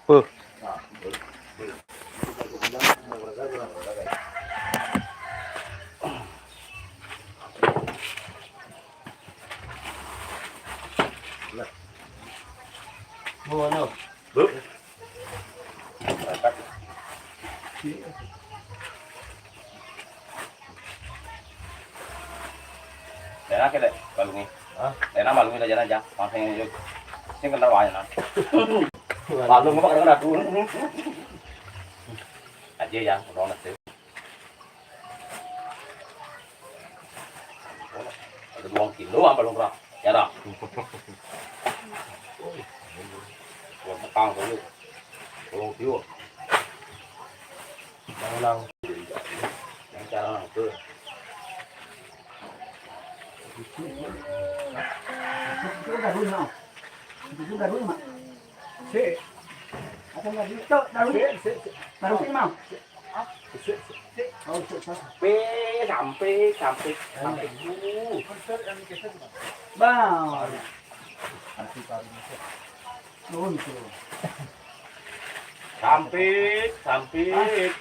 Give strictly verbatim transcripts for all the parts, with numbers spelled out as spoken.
Beuh. Mau mana? Beuh. Dena kele balungi. Hah? Dena balungi aja aja. Langsung yuk. Sing kenal wajah nah. Balung apa kena tuh? Aja ya, udah nanti. Ada dua kilo apa lu, Kak? Ya, dah. Gua petang dulu. Dua kilo. Yang lang. Yang cara lang tuh. Itu udah dulu, Mak. Itu udah dulu, Mak. Si. Apa lagi? Cok, taruh. Si, si, si. Taruh sini, Mak. Si, si, si. Oh, si, si. Sampai, sampai, sampai dulu. Bang. Nuhun tuh. Sampit, sampit.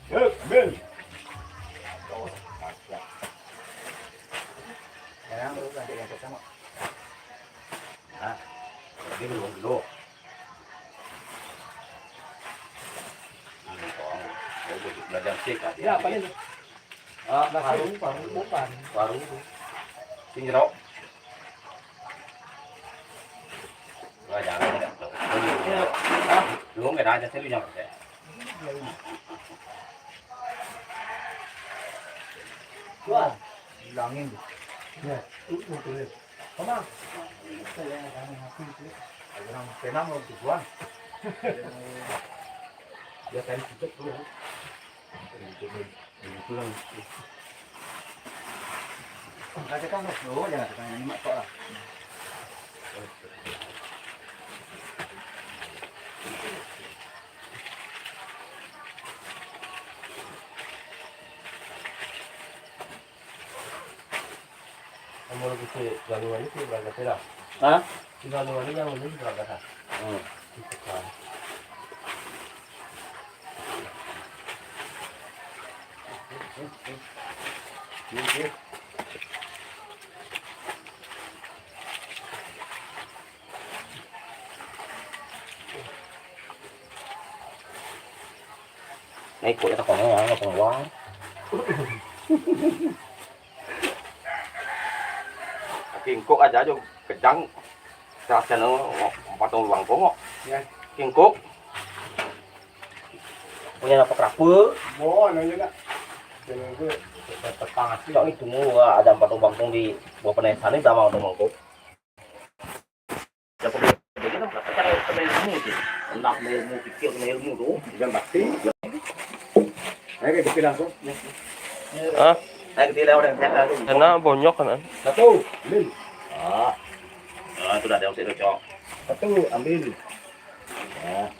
Yuk, Bil. Sekarang lu ganti yang sama. Nah, jadi belum dulu. Nah, tolong. Oh, belajar sih, Kak. Ya, paling. Ah, nasi. Paru, paru, bukan. Paru. Sing jero. Wah, jangan. Ya. Ah, lu nggak ada, saya lu jangan percaya. Wah, bilangin. Ya, lu, lu tulis. Sama. Saya yang ngaku itu. Ayo, nang, tenang, lu tujuan. Ya, tadi cicak tuh. Pulang. Katakan, oh, jangan katakan ini mak tok lah. Kamu lagi si Januari itu berangkat ya? Hah? Si Januari yang ini berangkat, ah? Hmm. Itu kan. Ini, ini. Nah, ikut ya, takutnya ya, nggak penguang. Kingkuk aja, aja kejang. Saat sana, oh, empat tahun bangkong kok. Ya. Kingkuk. Punya apa kerapu? Mau, nanya nggak? Jangan gue. Petang sih. Yang itu, ada empat tahun bangkong di bawah penesan ini, sama untuk bangkong. Dapat dia kan kata cara kena ilmu tu. Hendak kena ilmu, fikir kena ilmu tu. Dia pasti. Saya ke tepi langsung. Hah? Saya ke tepi langsung. Kena bonyok kan? Satu, ambil. Ah. Ah, tu dah ada usik tu, Cok. Satu, ambil. Ah.